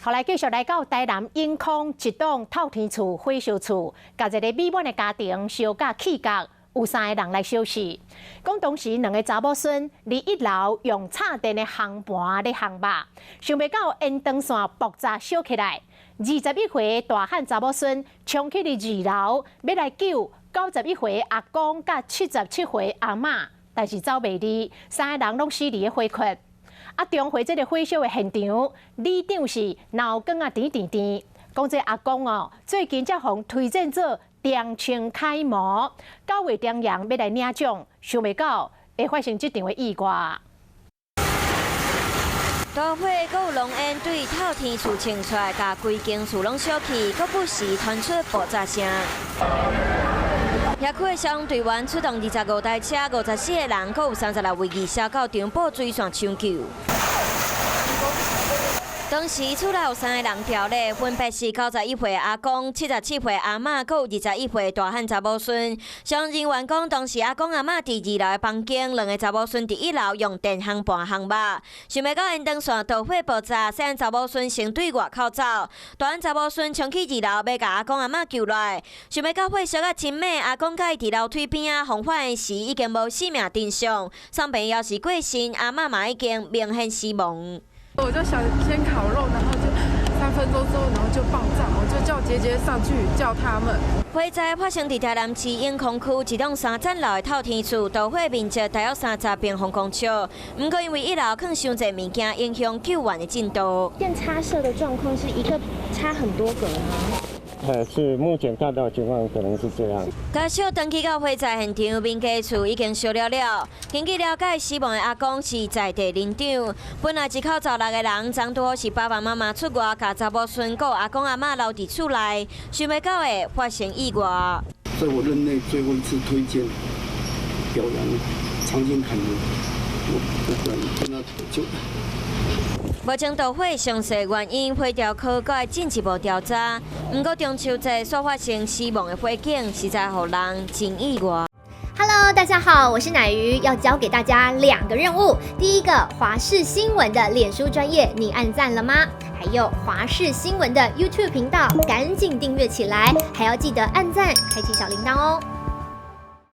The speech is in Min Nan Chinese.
後來繼續來到台南永康一棟透天厝火燒厝，共一個美滿的家庭燒甲起角，有三個人來燒死。講當時兩个查某孫佇一樓用插電的烘盤咧烘肉，想袂到延長線爆炸燒起來。21歲大漢查某孫衝去佇二樓，欲來救91歲阿公佮77歲阿嬤，但是走袂離，三个人攏死佇咧火窟。啊，中和這个火燒的現場，里長是腦梗啊，甜甜甜。講這阿公哦，最近才予推薦做中青楷模，9月中旬欲來領獎，想袂到會發生這場的意外。大火閣有濃煙對透天厝衝出來，共規間厝攏燒去，閣不時傳出爆炸聲。轄區的消防隊員出動25台車、54個人，閣有36位義消到場布水線搶救。當時厝內有三个人佇咧，分別是91歲阿公、77歲阿嬤，閣有21歲大漢查某孫。消防人員講，當時阿公阿嬤佇二樓的房間，兩个查某孫佇一樓用電烘盤烘肉，想袂到延長線導火爆炸，細漢查某孫先對外口走，大漢查某孫衝去二樓欲共阿公阿嬤救來，想袂到火燒甲真猛，阿公佮伊佇樓梯邊仔，予發現時已經無生命徵象，送病猶是過身，阿嬤嘛已經明顯死亡。我就想先烤肉，然後就3分鐘之後，然後就爆炸，我就叫姐姐上去叫他們。火災發生佇台南市永康區一棟三層樓的透天厝，導火面積大約30平方公尺。毋過因為一樓囥傷濟物件，影響救援的進度。電插射的狀況是一個插很多個嗎？是目前看到的情況可能是這樣。家屬轉去到火災現場，民家厝已經燒了了。根據了解，死亡的阿公是在地里長，本來一口十六个人，昨拄好是爸爸媽媽出外，共查某孫佮阿公阿嬤留佇厝內，想袂到會發生意外。在我任內最後一次推薦表揚長青楷模，我不管跟他就。目前導火詳細原因，火調科閣會進一步調查。毋過中秋節所發生死亡的火警，實在予人真意外。 Hello，大家好，我是乃瑜，要交給大家兩個任務。第一個，華視新聞的臉書專頁，你按讚了嗎？還有華視新聞的 YouTube 頻道，趕緊訂閱起來，還要記得按讚，開啟小鈴鐺哦。